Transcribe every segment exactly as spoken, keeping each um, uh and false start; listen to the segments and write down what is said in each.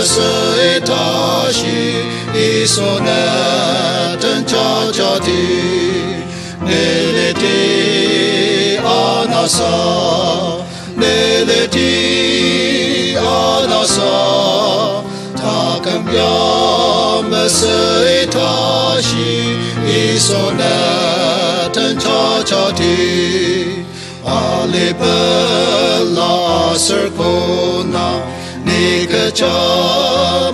Mesü tashi Yisu ne tenjajati, niliti anasa, niliti anasa, taküm ya mesü tashi Yisu ne tenjajati. Alipela aser kona, ni kecha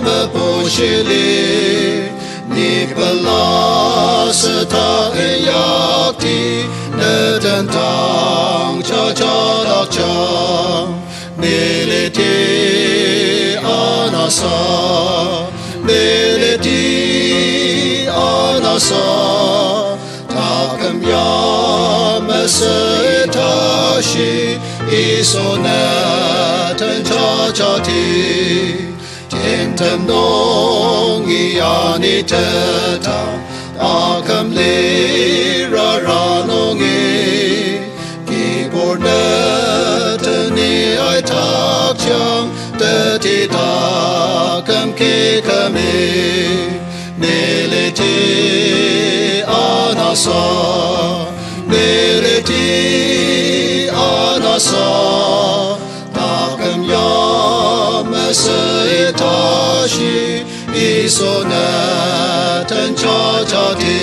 mebushili, ni pela seta inyakti, ne tentang jajadakjang. Niliti anasa, niliti anasa, taküm ya mesü tashi Yisu ne tenjajati. Timtem nungi aniteta, taküm lirara nungi, kibur ne teni aitakjang, teti taküm kikemi. Niliti anasa, niliti anasa, taküm ya mesü tashi Yisu ne tenjajati.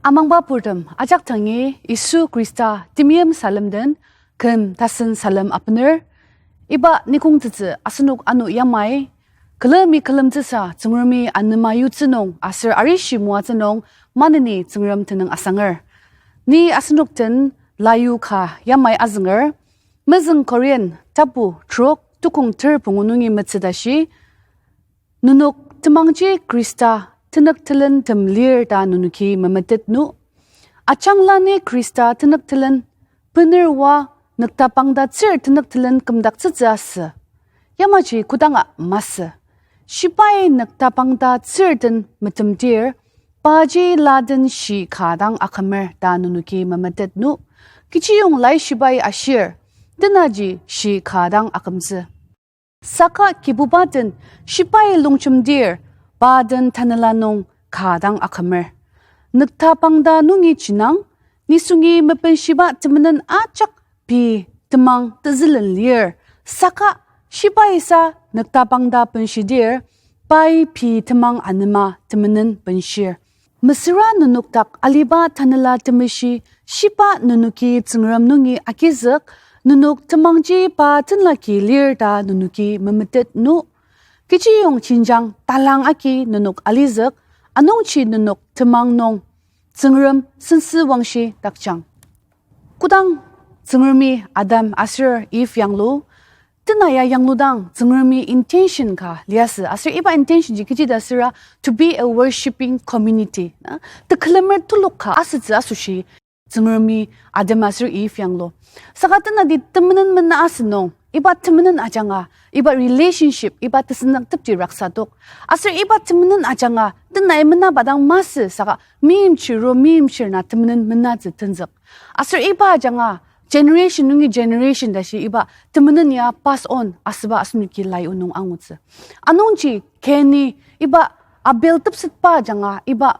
Amangba purtem ajak tangi Yisu Khrista temeim salem den küm tasen salem apener. Iba nikongtetsü asenok ano yamai külemi külemtsüsa Tsüngremi anema yutsü nung aser arishi moatsü nung maneni Tsüngrem tenüng asanger. Ni asenok den layu ka yamai azünger. Mezüng Korin tapu trok tukong ter pungu nungi metsü tashi, nenok temangji Khrista tenük telen tem lir ta nenoki memetet nu. Ajangla ni Khrista tenük telen bener oa nüktapangdatsür tenük telen kümdaktsütsü asü. Yamaji kodanga masü. Shibai nüktapangdatsür den metemdir, paji la den shi ka dang akümer ta nenoki memetet nu. Kechiyong Laishibai ashir, tenaji shi ka dang akümtsü. Saka Kibuba den shibai longjemdir, pa den tanela nung ka dang akümer. Nüktapangda nungi jinang, nisungi mepenshiba temenen ajak pei temang tezülen lir. Saka shibai sa nüktapangda benshidir, pai pei temang anema temenen benshir. Mesüra nenok dak aliba Tanela Temeshi shiba nenoki Tsüngrem nungi agizük, nenok temangji pa tenlaki lir ta nenoki memetet nu. Kechiyong jenjang talang agi nenok alizük, anungji nenok temang nung Tsüngrem sentsü wangshi dakjang. Kodang Tsüngremi Adam aser Eve yanglu, tena ya yangludang Tsüngremi intention ka liasü, aser iba intention ji kechi ta süra to be a worshipping community, na, tekülemer telok ka asütsü asoshi Tsüngremi Adam aser Eve yanglu. Saka tenati temenen mena asünung, iba temenen ajanga, iba relationship, iba tesünang tepti raksadok. Aser iba temenen ajanga, tenai menaba dang masü, saka meimchir ro meimchir na temenen menatsü tenzük. Aser iba ajanga, generation nungi generation tashi iba temenen ya pass on asüba asenoki lai onung angutsü. Anungji Cain-i iba Abel tepsetba ajanga iba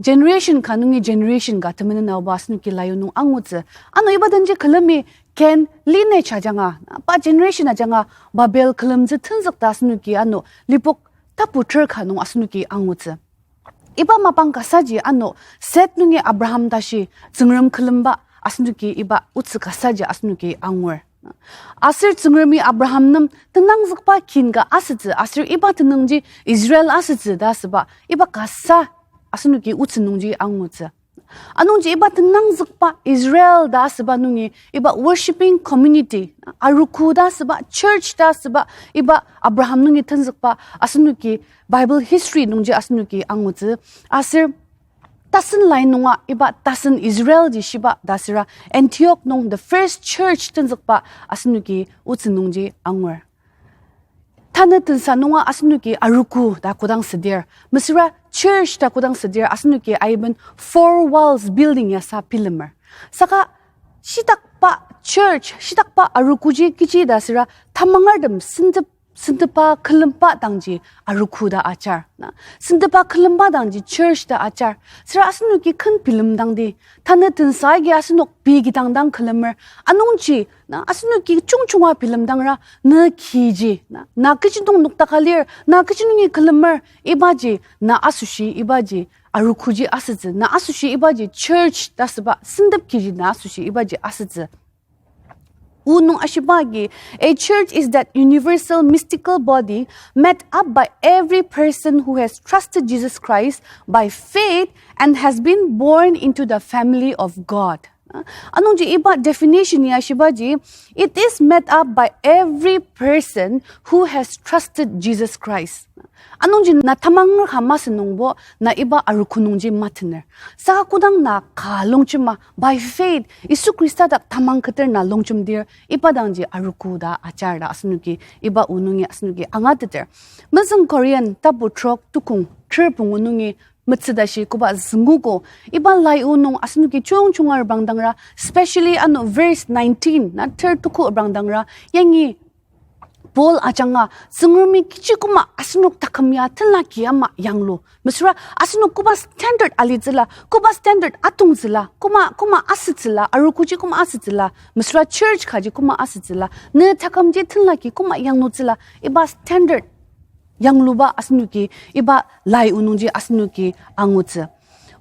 generation ka nungi generation ka temenen aoba asenoki lai onung angutsü. Ano iba denji külemi Cain lineage ajanga, pa generation ajanga Babel külemtsü tenzük ta asenoki ano Lipok tapu ter ka nung asenoki angutsü. Iba mapang kasaji ano Seth nungi Abraham tashi Tsüngrem külemba asenoki iba otsü kasaji asenoki angur. Aser Tsüngremi Abraham nem tenangzükba kin ka asütsü, aser iba tenüngji Israel asütsü ta asüba, iba kasa asenoki otsü nungji angutsü. Anungji iba tenangzükba Israel ta asüba nungi iba worshipping community, arogo ta asüba, church ta asüba, iba Abraham nungi tenzükba asenoki Bible history nungji asenoki angutsü. Aser tasen lai nunga iba tasen Israel ji shiba ta süra Antioch nung the first church tenzükba asenoki otsü nungji angur. Tanü tensa nunga asenoki arogo ta kodang südir, mesüra church ta kodang südir, asenoki aiben four walls building ya sa bilemer. Saka shitakba church, shitakba arogoji kechi ta süra tamangertem sentep, sentepa külemba dangji arogo ta ajar. Na, sentepa külemba dangji church ta ajar. Süra asenoki ken bilemdangdi, tanü tensa agi asenok pei kidang dang külemer. Anungji, na, asenoki jungjunga bilemdangra, na kiji, na, na kechi nung noktaka lir, na kechi nungi külemer, ibaji, na asoshi ibaji arogoji asütsü, na asoshi ibaji church ta süba, sentep kiji na asoshi ibaji asütsü. O nung ashiba agi, a church is that universal mystical body made up by every person who has trusted Jesus Christ by faith and has been born into the family of God. Anungji iba definition ya ashibaji, it is made up by every person who has trusted Jesus Christ. Anungji na tamanger ka masü nungbo, na iba arogo nungji matener. Saka kodang na ka longjema, by faith, Yisu Khrista dak tamang keter na longjemdir, iba dangji arogo ta ajar ta asenoki, iba o nungi asenoki angateter. Mezüng Korin tapu trok tukong ter pungu nungi metsü tashi koba züngogo, iba lai o nung asenoki jungjunga reprangdangra, specially ano verse nineteen, na ter tuko reprangdangra, yangi Paul ajanga, Tsüngremi kechi koma asenok taküm ya tenlaki ama yanglu. Mesüra asenok koba standard alitsüla, koba standard atongtsüla, koma, koma asütsüla, arogoji koma asütsüla, mesüra church kaji koma asütsüla, ne takümji tenlaki koma yanglutsüla, iba standard yangluba asenoki, iba lai o nungji asenoki angutsü.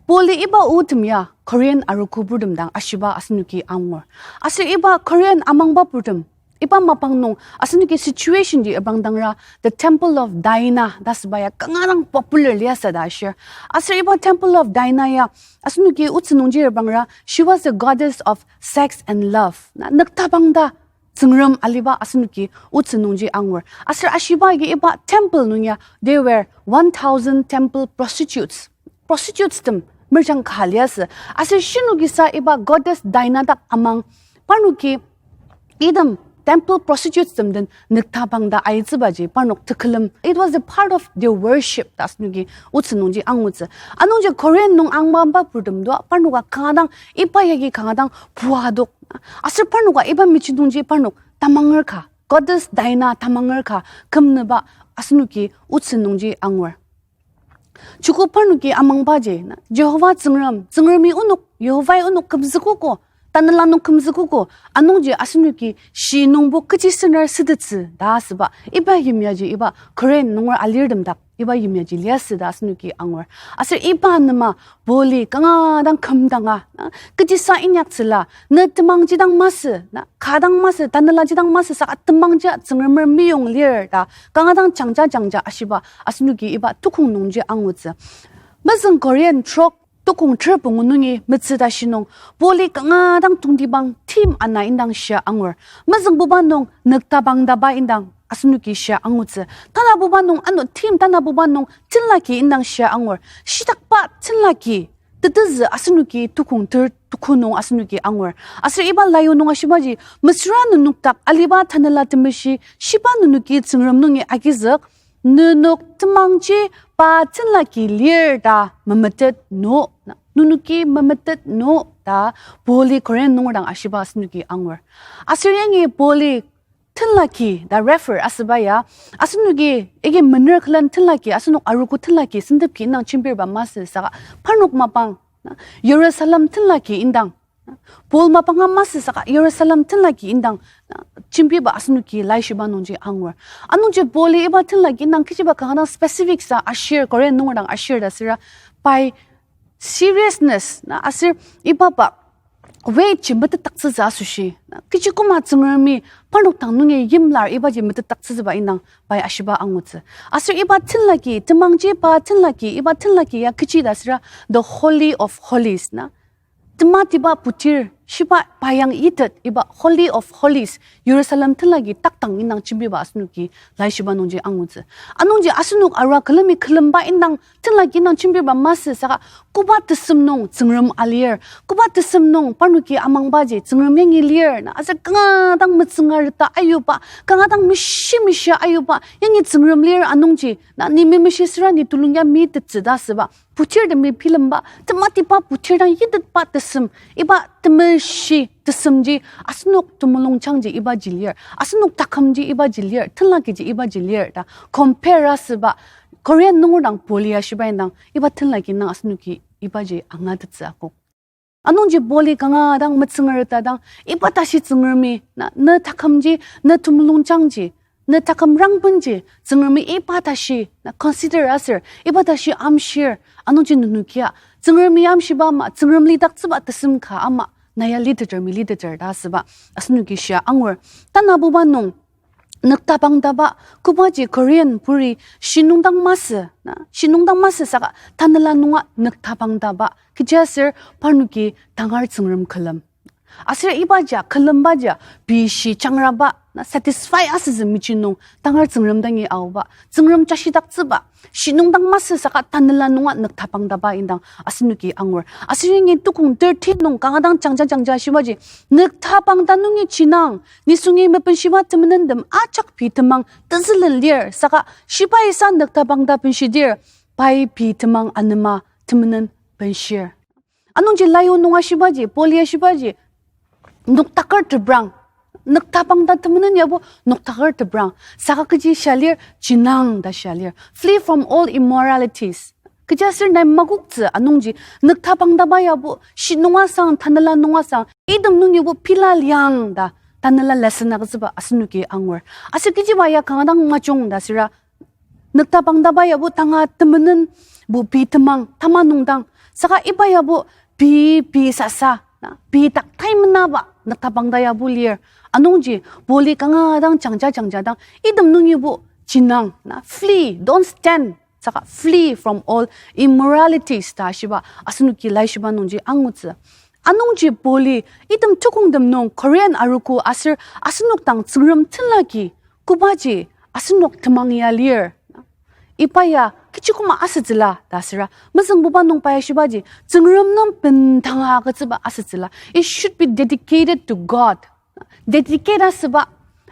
Pauli iba otem ya Korean arogo purtem dang ashiba asenoki angur. Aser iba Korean amangba purtem, iba mapang nung asenoki situation ji reprangdangra, the Temple of Diana ta asüba ya kanga dang popular liasü ta ashir. Aser iba Temple of Diana ya asenoki otsü nungji reprangdangra, she was the goddess of sex and love. Na, nüktabang ta tsüngrem aliba asenoki otsü nungji angur. Aser ashiba agi iba temple nung ya, there were one thousand temple prostitutes. Prostitutes tem merjang ka liasü. Aser shinoki sa iba goddess Diana dak amang, parnoki item temple prostitutes tem den nüktabang ta aitsübaji parnok tekülem. It was a part of their worship ta asenoki otsü nungji angutsü. Anungji Korean nung amangba purtem to parnoka kanga dang, iba yagi kanga dang puadok. Aser parnoka iba mechi nungji parnok tamanger ka, goddess Diana tamanger ka kümnüba asenoki otsü nungji angur. Joko parnoki amangbaji, na, Jehova Tsüngrem, Tsüngremi onok, Jehovai onok kümzükogo, tanela nung kümzükogo, anungji asenoki shi nungbo kechi sener sütettsü ta asüba, iba yimyaji iba Korean nunger alirtem dak iba yimyaji liasü ta asenoki angur. Aser iba nema Pauli kanga dang kümdanga, na, kechisa inyaktsüla, ne temangji dang masü, na, ka dang masü, tanelaji dang masü, saka temangji Tsüngremer meyong lir ta kanga dang jangja jangja ashiba asenoki iba tukong nungji angutsü. Mezüng Korean trok tukong ter pungu nungi metsü tashi nung, Pauli kanga dang tongtibang theme ana indang shia angur. Mezüngbuba nung nüktabang taba indang asenoki shia angutsü. Tanabuba nung ano theme tanabuba nung tenlaki indang shia angur. Shitakba tenlaki tetezü asenoki tukong ter tuko nung asenoki angur. Aser iba lai o nung ashibaji, mesüra nenok dak aliba Tanela Temeshi, shiba nenoki Tsüngrem nungi agizük, nenok temangji pa tenlaki lir ta memetet no, na, nenoki memetet no ta Pauli Korean nunger dang ashiba asenoki angur. Aser yangi Pauli tenlaki ta refer asüba ya, asenoki agi mener külen tenlaki, asenok arogo tenlaki sentepki indang jembirba masü saka, parnok mapang, na, Jerusalem tenlaki indang, na, Paul mapanga masü saka Jerusalem tenlaki indang, na, jembiba asenoki laishiba nungji angur. Anungji Pauli iba tenlaki indang kechiba kanga dang specific sa ashir, Korean nunger dang ashir ta süra, pai seriousness, na, aser iba pa weight ji metetdaktsütsü asoshi, na, kechi koma Tsüngremi parnok dang nungi yimlar ibaji metetdaktsütsüba indang pai ashiba angutsü. Aser iba tenlaki, temangji pa tenlaki, iba tenlaki ya kechi ta süra the Holy of Holies, na, tematiba putir Shiba pa yang yitet iba Holy of Holies, Jerusalem tenlaki takdang indang jembiba asenoki laishiba nungji angutsü. Anungji asenok arua külemi külemba indang tenlaki indang jembiba masü saka koba tesem nung Tsüngrem alir, koba tesem nung parnoki amangbaji Tsüngrem yangi lir, na aser kanga dang metsüngareta ayuba, kanga dang meshi meshi ayuba, yangi Tsüngrem lir anungji, na ni memeshi süra ni tulung ya mi tetsü ta asüba. Putir temi bilemba, tematiba putir dang yitetba tesem, iba temeshi tesemji, asenok temulungjangji ibaji lir, asenok takümji ibaji lir, tenlakiji ibaji lir ta compare asüba, Korean nunger dang Paul ya shiba indang, iba tenlaki indang asenoki ibaji angatettsü akok. Anungji Paul-i kanga dang metsüngerta dang, iba tashi Tsüngremi, na, ne takümji, ne temulungjangji, ne taküm rangbenji, Tsüngremi iba tashi, na, consider aser, iba tashi amshir, anungji nenokia, Tsüngremi amshiba ama, Tsüngrem lidaktsüba tesem ka ama, na ya liteter mi liteter ta asüba, asenoki shia angur. Tanabuba nung, nüktabangdaba, kobaji Korean puri, shinungdang masü, na, shinungdang masü saka, tanela nunga nüktabangdaba, kechiaser parnoki tangar Tsüngrem külem. Aser ibaja, külembaja, pei shi jangraba, na, satisfy asütsü mechi nung, tangar Tsüngrem dangi aoba, Tsüngrem jashidaktsüba, shinungdang masü saka tanela nunga nüktabangdaba indang asenoki angur. Aser yangi tukong thirteen nung kanga dang jangja jangja shibaji, nüktabangda nungi jinang, nisungi mepenshiba temenentem ajak pei temang tezülen lir, saka shibai sa nüktabangda benshidir, pai pei temang anema temenen benshir. Anungji lion nunga shibaji, Paul ya shibaji, noktaker tebrang. Nüktabangda temenen yabo noktaker tebrang. Saka kechi shia lir, jinang ta shia lir. Flee from all immoralities. Kechiaser nai makoktsü anungji, nüktabangdaba yabo, shi nunga sang, tanela nunga sang, item nungibo pila liang ta, tanela lesson agütsüba asenoki angur. Aser kechiba ya kanga dang majung ta süra, nüktabangdaba yabo tanga temenenbo pei temang tama nungdang. Saka iba yabo pei, pei sasa, na, pei taktai menaba nüktabangda yabo lir. Anungji Paul-i kanga dang jangja jangja dang, item nungibo jinang, na, flee, don't stand. Saka flee from all immoralities ta shiba, asenoki laishiba nungji angutsü. Anungji Paul-i item tukongtem nung Korean arogo aser asenok dang Tsüngrem tenlaki, kobaji asenok temang ya lir. Iba ya kechi koma asütsüla ta süra, mezüngbuba nung pa ya shibaji, Tsüngrem nem bendanga agütsüba asütsüla. It should be dedicated to God. Dedicate asüba,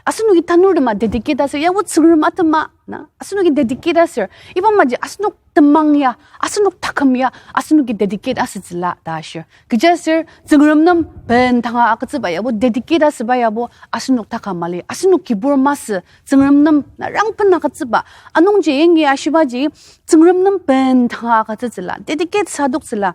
asenoki tanurtema dedicate asür, yabo Tsüngrem atema, na, asenoki dedicate asür. Iba maji asenok temang ya, asenok taküm ya, asenoki dedicate asütsüla ta ashir. Kechiaser Tsüngrem nem bendanga agütsüba yabo, dedicate asüba yabo, asenok taka mali, asenok kibur masü, Tsüngrem nem na rangben agütsüba. Anungji yangi ashibaji, Tsüngrem nem bendanga agütsütsüla, dedicate sadoktsüla.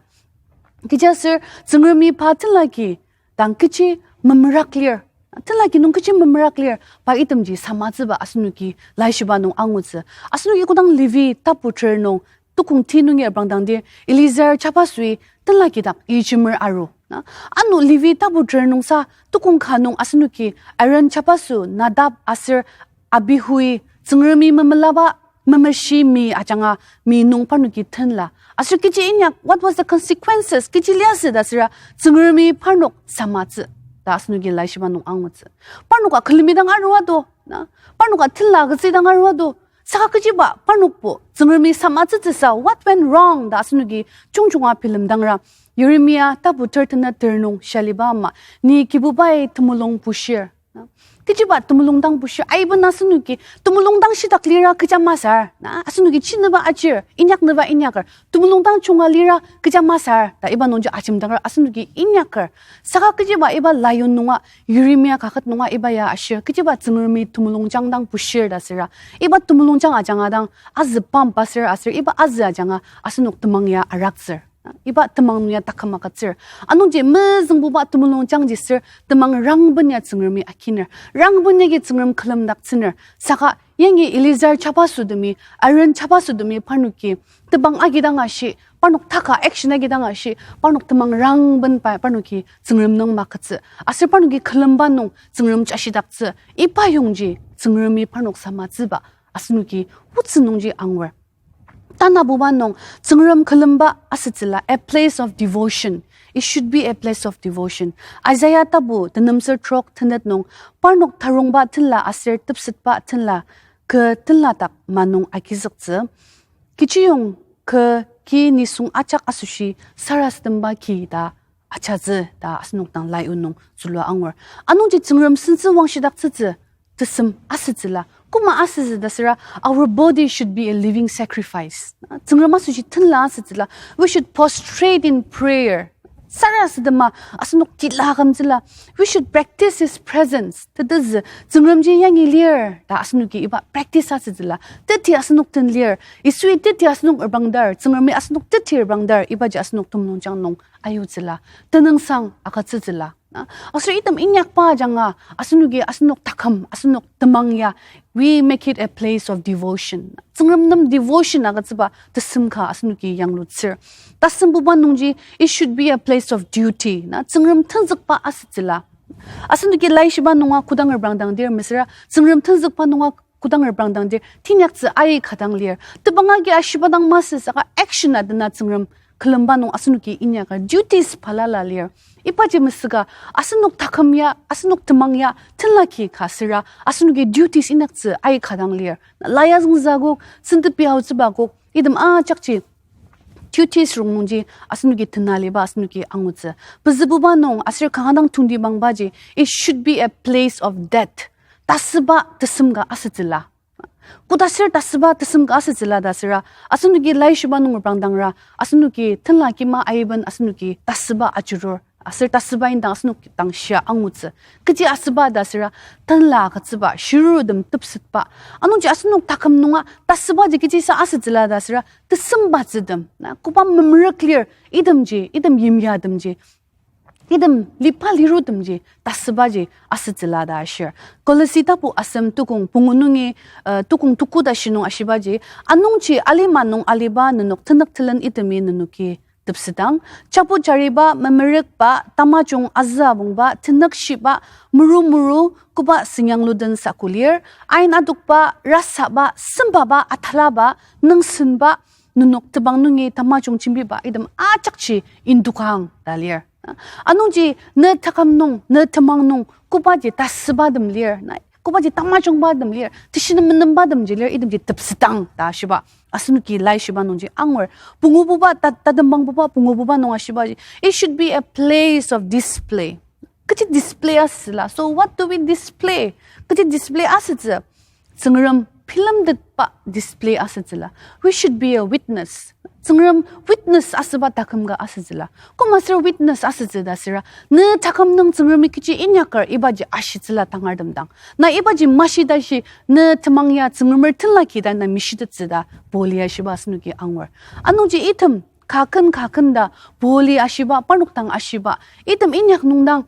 Kechiaser Tsüngremi pa tenlaki dang kechi memerak lir, tenlaki nung kechi memerak lir, pa itemji samatsüba asenoki laishiba nung angutsü. Asenoki kodang Levi tapu ter nung tukong ti nungi abrangdangdir, Eleazar chapasui tenlaki dak ijemer aru, na, ano Levi tapu ter nungsa tukong ka nung asenoki Aaron chapasu Nadab aser Abihui Tsüngremi memelaba memeshi mi ajanga mi nung parnoki tenla. Aser kechi inyak, what was the consequences? Kechi liasü ta süra Tsüngremi parnok samatsü ta asenoki laishiba nung angutsü. Parnoka külemidang arua do, na? Parnoka tenla agütsüdang arua do? Saka kechiba parnokbo Tsüngremi samatsütsüsa, what went wrong ta asenoki jungjunga bilemdangra, Yeremia tapu ter tena ter nung shaliba ama, ni Kibubai temulung bushir. Na, kechiba temulung dang bushir, aiben asenoki temulung dang shitak lira kecha masar, na, asenoki chinüba ajir, inyaknüba inyaker, temulung dang chunga lira kecha masar ta iba nungji ajemdaker asenoki inyaker. Saka kechiba iba lion nunga, Yeremia kaket nunga iba ya ashir, kechiba Tsüngremi temulungjang dang bushir ta süra, iba temulungjang ajanga dang azü pam pasir aser iba azü ajanga asenok temang ya araktsür. Iba temang nung ya taküm agütsür. Anungji mezüngbuba temulungjangji sür temang rangben ya Tsüngremi akiner, rangben yagi Tsüngrem külemdaktsüner. Saka yangi Eleazar chapasütemi, Aaron chapasütemi parnoki tebang agidang ashi, parnok taka action agidang ashi, parnok temang rangben pa parnoki Tsüngrem nung makütsü. Aser parnoki külemba nung Tsüngrem jashidaktsü. Iba yongji Tsüngremi parnok samatsüba asenoki otsü nungji angur. Tanabuba nung, Tsüngrem külemba asütsüla, a place of devotion. It should be a place of devotion. Isaiah tapu tenemsür trok tenet nung, parnok tarungba tenla aser tepsetba tenla, kü tenla dak ma nung agizüktsü. Kechiyong kü ki nisung ajak asoshi sarasademba ki ta ajatsü ta asenok dang lai o nung zülua angur. Anungji Tsüngrem sentsü wangshidaktsütsü tesem asütsüla. Koma asütsü ta süra, our body should be a living sacrifice. Tsüngrem asoshi tenla asütsüla. We should prostrate in prayer. Sarasadema asenok tila akümtsüla. We should practice His presence. Tetezü, Tsüngremji yangi lir ta asenoki iba practice asütsüla. Teti asenok den lir. Yisui teti asenok erbangdar. Tsüngremi asenok teti erbangdar. Ibaji asenok temulungjang nung ayutsüla. Tenüngsang agütsütsüla. Na, aser item inyakba ajanga, asenoki asenok taküm, asenok temang ya, we make it a place of devotion. Tsüngrem nem devotion agütsüba tesem ka asenoki yanglutsür. Tasembuba nungji, it should be a place of duty. Na, Tsüngrem tenzükba asütsüla. Asenoki laishiba nunga kodang reprangdangdir mesüra, Tsüngrem tenzükba nunga kodang reprangdangdir, tinyaktsü aika dang lir. Tebang agi ashiba dang masü saka action adena Tsüngrem külemba nung asenoki inyaka duties balala lir. Ibaji mesüka asenok taküm ya, asenok temang ya, tenlaki ka süra, asenoki duties inyaktsü aika dang lir. Laya züngzükok, sentepi aotsübakok, item ajakji duties rongnungji asenoki tenaliba asenoki angutsü. Pezübuba nung aser kanga dang tongtibangbaji, it should be a place of death. Tasüba tesem ka asütsüla. Kodaser tasüba tesem ka asütsüla ta süra, asenoki laishiba nung reprangdangra, asenoki tenla kima aiben asenoki tasüba ajurur. Aser tasüba indang asenok dang shia angutsü. Kechi asüba ta süra, tenla agütsüba, shirutem tepsetba. Anungji asenok taküm nunga tasübaji kechisa asütsüla ta süra, tesembatsütem. Na, koba memerük lir, itemji, item yimyatemji, item liba lirutemji, tasübaji asütsüla ta ashir. Kolosi tapu asem tukong pungu nungi, uh, tukong tuku ta shi nung ashibaji, anungji alima nung aliba nenok tenük telen itemi nenoki tepsetang, chapu jariba, memerükba, tamajung azüa bungba, tenükshiba, muru muru, koba senyangluden saku lir, ain adokba, rasaba, sembaba, atalaba, nüngsenba, nenok tebang nungi tamajung jembiba, item ajakji indokang ta lir. Anungji ne taküm nung, ne temang nung, kobaji tasübatem lir, na, kobaji tamajungbatem lir, teshinum menembatemji lir, itemji tepsetang ta shiba. Asenoki laishiba nungji angur. Pungububa, ta-, tatembangbuba, pungububa nung ashibaji, it should be a place of display. Kechi display asüla. So what do we display? Kechi display asütsü. Tsüngrem bilemtetba display asütsüla. We should be a witness. Tsüngrem witness asüba taküm ka asütsüla. Koma sür witness asütsü ta süra, ne taküm nung Tsüngremi kechi inyaker ibaji ashitsüla tangartem dang. Na ibaji mashi tashi ne temang ya Tsüngremer tenlaki ta na mishitettsü ta Paul-i ashiba asenoki angur. Anungji item kaken kaken ta Paul-i ashiba, parnok dang ashiba, item inyak nung dang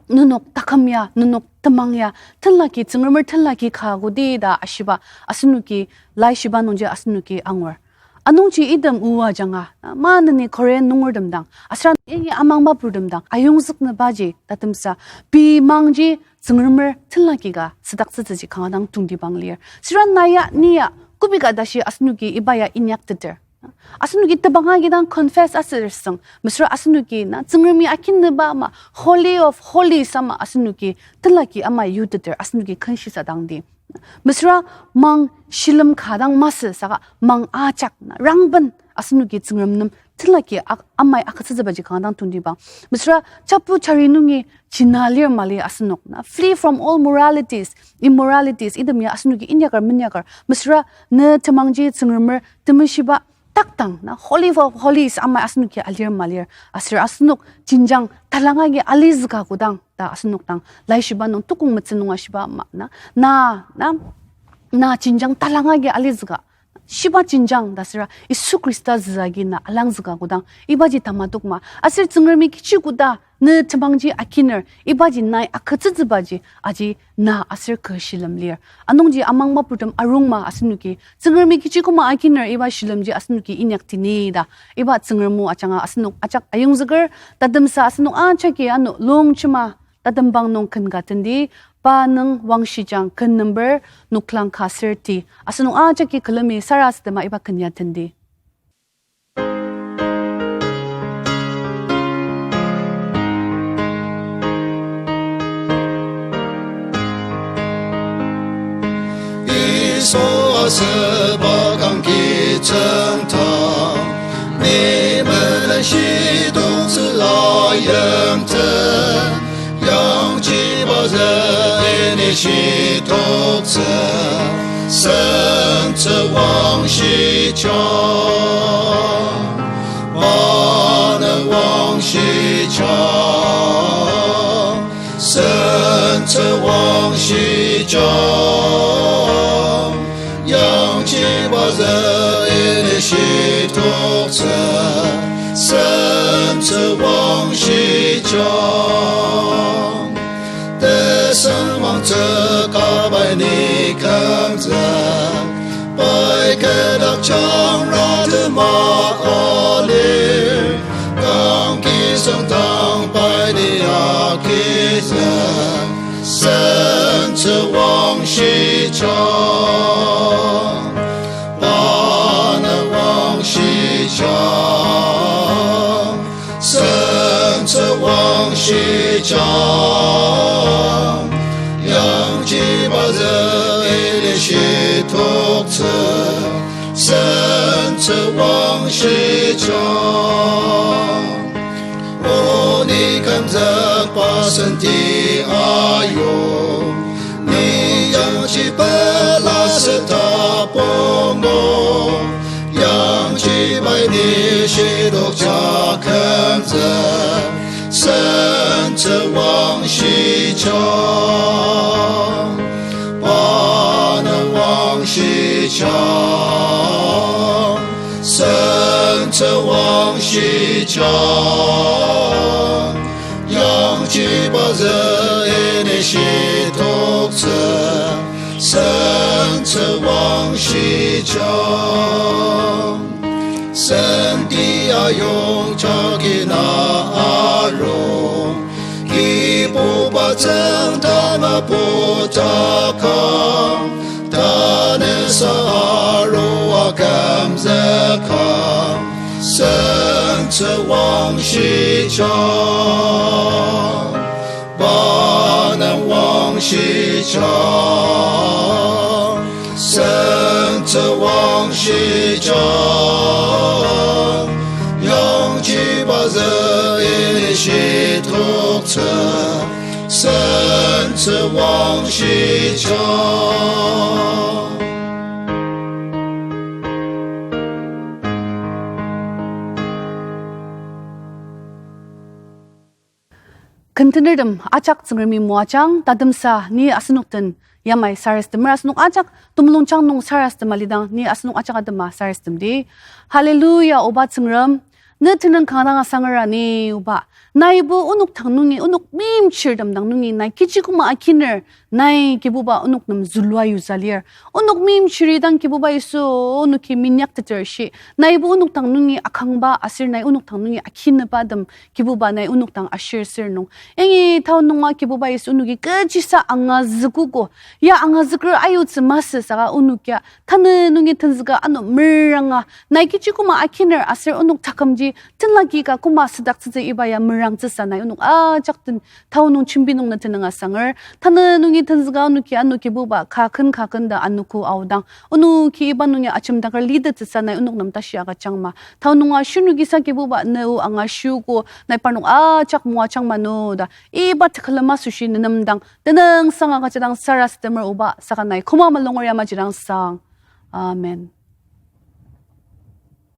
nenok taküm ya, nenok temang ya, tenlaki, Tsüngremer tenlaki ka agudi ta ashiba, asenoki, laishiba nungji asenoki angur. Anungji item oa ajanga, maneni Korean nungertem dang, aser yangi amangba purtem dang ayongzüknübaji tatemsa, pei mangji Tsüngremer tenlaki ka südaktsütsüji kanga dang tongtibang lir. Süra na ya, ni ya, kobi ka tashi asenoki iba ya inyakteter. Asenoki tebang agi dang confess asüsüng, mesüra asenoki na Tsüngremi akinüba ama, Holy of Holies ama asenoki tenlaki ama yuteter, asenoki kenshisa dangdi. Mesüra mang shilem ka dang masü saka mang ajak na rangben asenoki Tsüngrem nem tenlaki ak-, amai agütsütsübaji kanga dang tongtibang. Mesüra chapu jari nungi jina lir mali asenok na. Flee from all moralities, immoralities, item ya asenoki inyaker menyaker. Mesüra ne temangji Tsüngremer temeshiba takdang na Holy of Holies ama asenoki alir malir. Aser asenok jenjang talangagi alizüka kodang ta asenok dang laishiba nung tukong metsü nung ashiba ama na, na, na, na jenjang talangagi alizüka. Shiba jenjang ta süra Yisu Khrista züzagi na alangzüka kodang ibaji tamadokma. Aser Tsüngremi kechi koda ne temangji akiner ibaji nai agütsütsübaji aji na aser kü shilem lir. Anungji amangba purtem arungma asenoki Tsüngremi kechi koma akiner iba shilemji asenoki inyaktini ta. Iba Tsüngrem o ajanga asenok ajak ayongzüker, tatemsa asenok ajaki ano longchima tatembang nung ken ka tendi, pa nung wangshijang ken number noklang ka sürti. Asenok ajaki külemi sarasadema iba ken ya tendi. Yisu asüba kangki tsüngda, ni menen shitoktsü ayimten, yangjiba zeni shitoktsü, sentsü wangshijang, mane wangshijang, sentsü wangshijang, yangjiba zeni shitoktsü, sentsü wangshijang. Tesüngmangtsü kabai ni kümzük, pai kü dak jangra tema alir, kangki süngdang pai ni agizük, sentsü wangshijang, mane wangshijang, sentsü wangshijang, yangjiba zeni shitoktsü, sentsü wangshijang. O ni kümzükba senti ayong, ni yangji pela seta pungu, yangji pai ni shitokja kümzük, sentsü wangshijang, mane wangshijang, sentsü wangshijang, yangjiba zeni shitoktsü, sentsü wangshijang. Senti ayong jagi na arung, Kibuba tsüng tanabutakang, tanü sa arua kümzükang, sentsü wangshijang, mane wangshijang, sentsü wangshijang, yangjiba zeni shitoktsü, sentsü wangshijang. Ken tenertem ajak Tsüngremi moajang, tatemsa ni asenok den yamai sarasademer, asenok ajak temulungjang nung sarasadema lidang ni asenok ajak atema sarasademdi. Hallelujah, Oba Tsüngrem, ne tenüng kanga dang asangera ni Oba, naibo onok dang nungi, onok meimchirtem dang nungi nai kechi koma akiner, nai Kibuba onok nem zülua yuza lir. Onok meimchiri dang Kibuba Yisu, onoki minyakteter shi, naibo onok dang nungi akangba aser nai onok dang nungi akinebatem Kibuba nai onok dang ashir sür nung, yangi tao nunga Kibuba Yisu onoki kechisa angazükogo. Ya angazüker ayutsü masü saka onok ya tanü nungi tenzüka ano meranga, nai kechi koma akiner aser onok takümji tenlaki ka koma südaktsütsü iba ya merangtsüsa nai onok ajak den tao nung jembi nung ne tenüng asanger. Tanü nungi tenzüka onoki ano Kibuba kaken kaken ta anogo aodang, onoki iba nungi ajemdaker litettsüsa nai onok nem tashi agüjangma. Tao nunga shinu kisa Kibuba ne o angashiogo, nai parnok ajak moajangma no ta iba tekülem asoshi ne nem dang tenüngsang agüjadang sarasademer Oba, saka nai koma malonger yamaji dang sang. Amen.